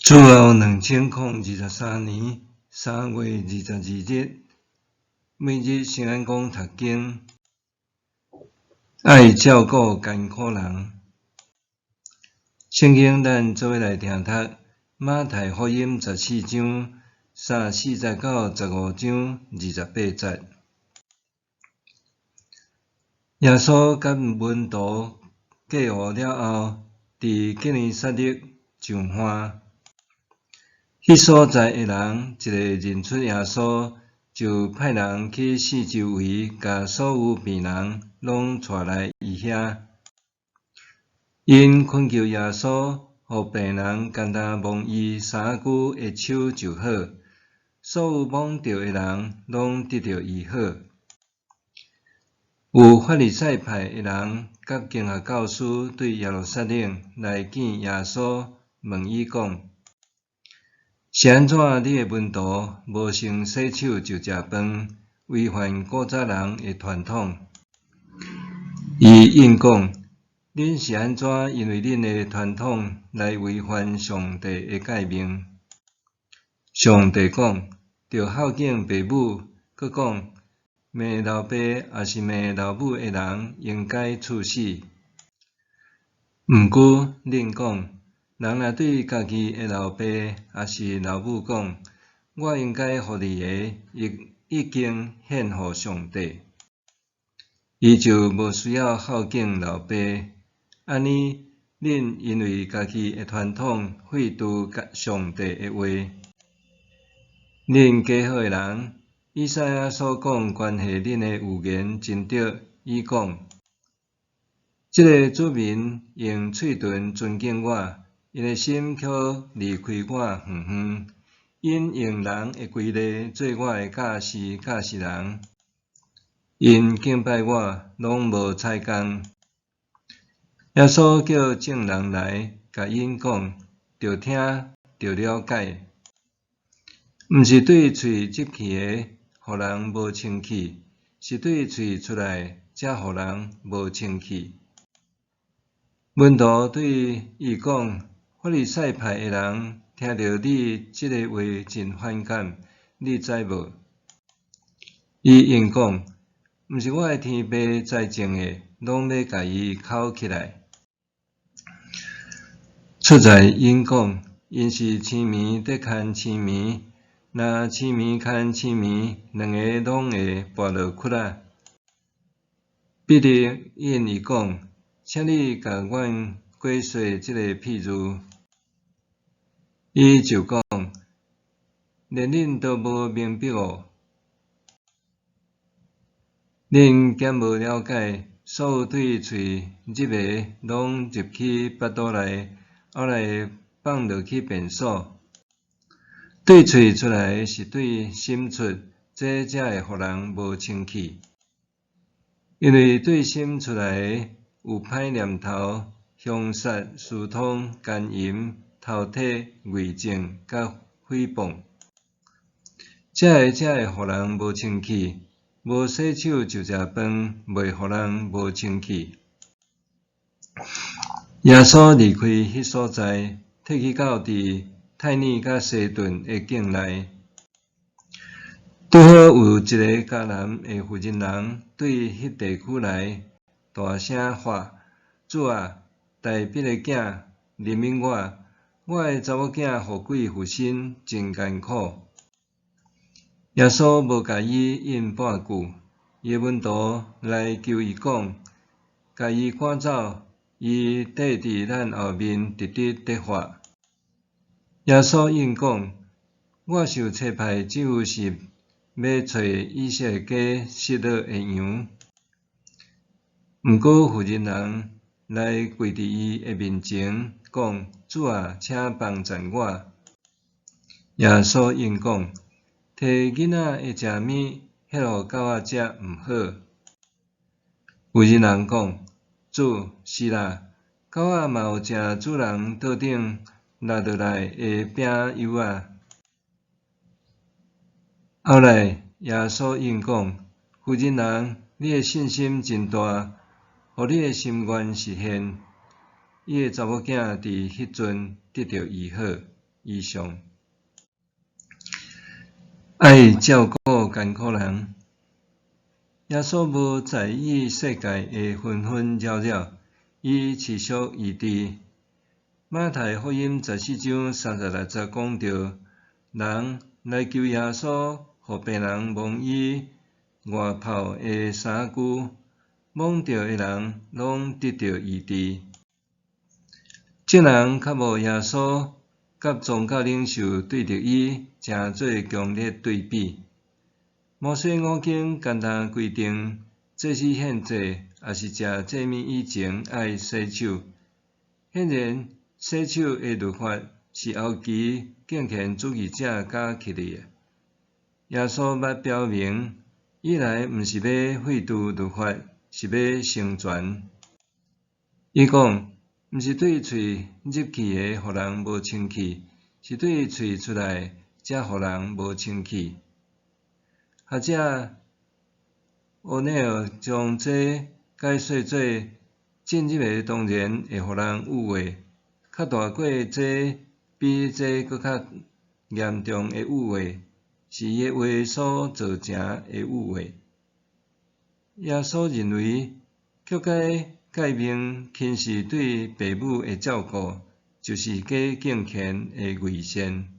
主後2023年3月22日，每日聖安講讀經，愛照顧艱苦人。聖經咱做伙來聽讀馬太福音14章34節到15章28節。耶穌佮門徒過湖了後，佇基尼撒勒上岸。彼所在的人一个認出耶穌，就派人去四周圍，共所有病人攏帶來伊遐。𪜶懇求耶穌，予病人干焦摸伊衫仔舊的手就好。所有摸著的人，攏得著醫好。有法利賽派的人佮經學教師對耶路撒冷來見耶穌，問伊講：是按怎你的門徒無先洗手就食飯，違反古早人的傳統？伊應講：恁是按怎因為恁的傳統來違反上帝的誡命？上帝講：著孝敬爸母，閣講：罵老爸抑是罵老母的人，應該處死。毋過恁講：人若對家己的老爸抑是老母講，我應該予你的，已經獻予上帝，伊就無需要孝敬老爸。按呢，恁因為家己的傳統廢除上帝的話。恁假好的人，以賽亞所講關係恁的預言真對，伊講：這个子民用喙唇尊敬我，𪜶的心卻離開我遠遠。𪜶用人的規例做我的教示教示人，𪜶敬拜我，攏無彩工。耶穌叫眾人來，共𪜶講，著聽，著了解。毋是對喙入去的，予人無清氣，是對喙出來，才予人無清氣。門徒對伊講：法利賽派的人聽著你這个話真反感，你知無？伊應講：毋是我的天父栽種的，攏欲共伊摳起來。出在𪜶講，𪜶是青糜佇牽青糜，若青糜牽青糜，兩个攏會跋落窟仔。彼得應伊講：請你共阮解說這个譬喻。伊就講：連恁都無明白哦？恁敢無了解，所有對喙入的，攏入去腹肚內，後來放落去便所？對喙出來的是對心出，這才會予人無清氣。因為對心出來的有歹念頭、兇殺、私通、姦淫、偷提、偽證、佮誹謗。這个才會予人無清氣。無洗手就食飯，袂予人無清氣。耶穌離開彼所在，退去到佇泰爾佮西頓的境內。拄好有一个迦南的婦人人對彼地區來，大聲喊：主啊，大衛的囝，憐憫我！我的查某囝予鬼附身，真艱苦。耶穌無共伊應半句，伊的門徒來求伊講，共伊趕走，伊綴佇咱後面直直佇喊。耶穌應講：我受差派，只有是欲揣以色列家失落的羊。毋過婦人人來跪佇伊的面前，講：主啊，請幫贊我。耶穌應講：提囡仔的食物，獻予狗仔食毋好。婦人人講：主，是啦，狗仔嘛有食主人桌頂落落來的餅幼仔。後來耶穌應講：婦人人，你的信心真大，予你的心願實現。伊的查某囝佇彼陣得著醫好。以上。愛照顧艱苦人，耶穌無在意世界的紛紛擾擾，伊持續醫治。馬太福音14章36節講著，人來求耶穌，予病人摸伊外袍的衫袖，摸著的人攏得著醫治。眾人渴慕耶穌，佮宗教領袖對著伊，成做強烈對比。摩西五經簡單規定，祭司獻祭，抑是食祭物以前愛洗手。顯然，洗手的律法是後期敬虔主義者加起來的。耶穌捌表明，伊來毋是欲廢除律法，是欲成全。伊講，毋是對喙入去的予人無清氣，是對喙出來才予人無清氣。學者歐內爾將這解說做進入的當然會予人誤會，較大過這比這閣較嚴重的誤會，是伊的話所造成的誤會。耶穌認為，曲解誡命輕視對父母的照顧，就是假敬虔的偽善。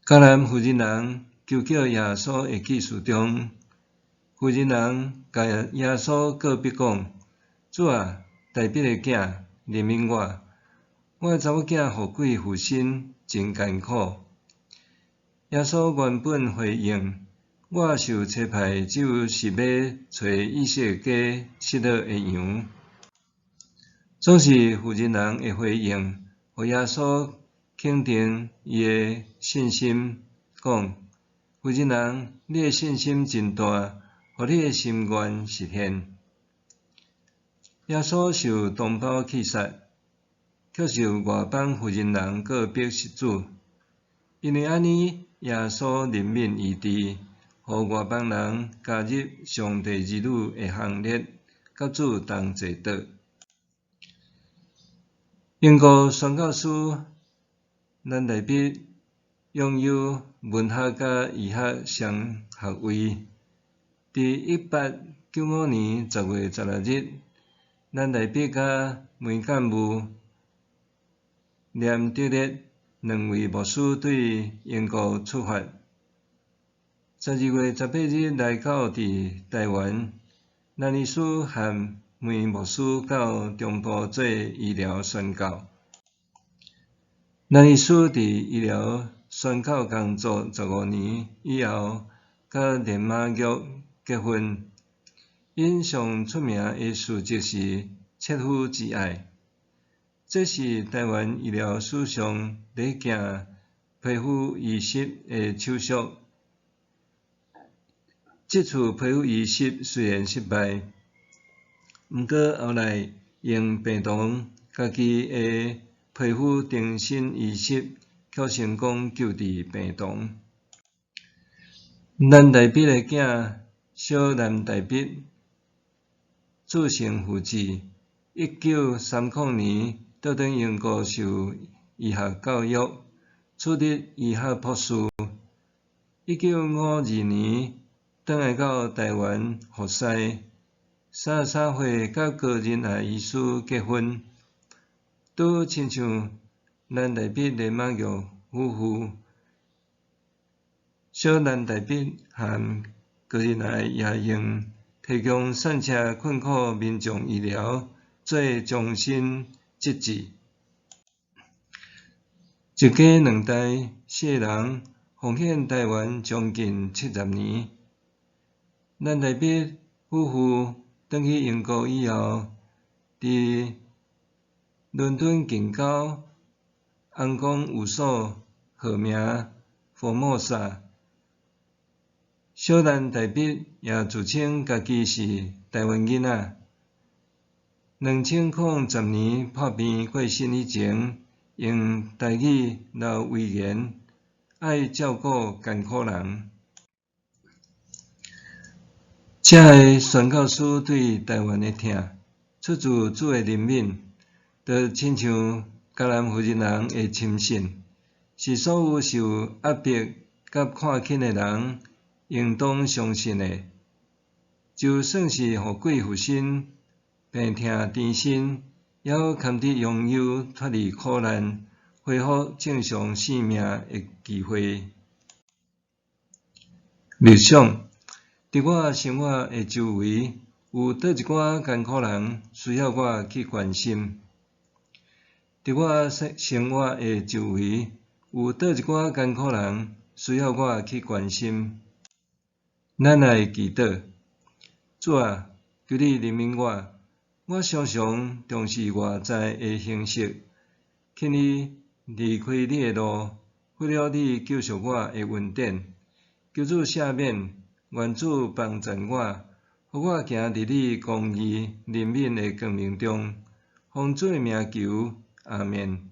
迦南婦人人求叫耶穌的記事中，婦人人共耶穌告白講：主啊，大衛的囝，憐憫我，我的查某囝予鬼附身，真艱苦。耶穌原本回應：我受差派，只有是欲揣以色列家失落的羊。總是婦人人的回應，予耶穌肯定伊的信心，講：婦人人，你的信心真大，予你的心願實現。耶穌受同胞氣殺，卻受外邦婦人人告白是主。因為按呢，耶穌憐憫醫治，予外邦人加入上帝兒女的行列，佮主同齊倒。英國宣教師蘭大必擁有文學佮醫學雙學位。佇1895年10月16日，蘭大必佮梅干務、連德烈兩位牧師對英國出發。12月18日來到佇台灣，蘭醫師和梅牧師到中部做醫療宣教。蘭醫師佇醫療宣教工作15年以後，佮連馬玉結婚。𪜶上出名的事蹟是切膚之愛，這是台灣醫療史上第一件皮膚移植的手術。這次皮膚移植雖然失敗，毋過後來用病童家己的皮膚重新移植，卻成功救治病童。蘭大必的囝小蘭大必，子承父志，1930年倒轉英國受醫學教育，取得醫學博士。1952年轉來到台灣服侍，33歲佮高仁愛醫師結婚。拄親像蘭大必連馬玉夫婦，小蘭大必和高仁愛也用提供散赤困苦民眾醫療做終身職志。一家兩代四个人奉獻台灣將近70年。蘭大必夫婦轉去英國以後，佇倫敦近郊尪公寓所號名福摩薩。小蘭大必也自稱家己是台灣囡仔。2010年破病過身以前，用台語留遺言：愛照顧艱苦人。這个宣教師對台灣的疼，出自主的憐憫，就親像迦南婦人人的深信，是所有受壓迫佮看輕的人應當相信的。就算是予鬼附身、病痛纏身，猶閣堪得擁有脫離苦難、恢復正常生命的機會。默想，佇我生活的周圍，有佗一寡艱苦人需要我去關心？佇我生活的周圍，有佗一寡艱苦人需要我去關心？咱來祈禱。主啊，求你憐憫我，我常常重視外在的形式，輕易離開你的路，忽略你救贖我的恩典。求主赦免，願主幫贊我，予我行佇你公義憐憫的光明中。奉主的名求，阿們。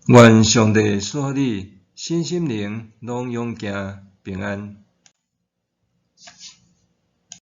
願上帝賜予你身心靈攏勇健平安。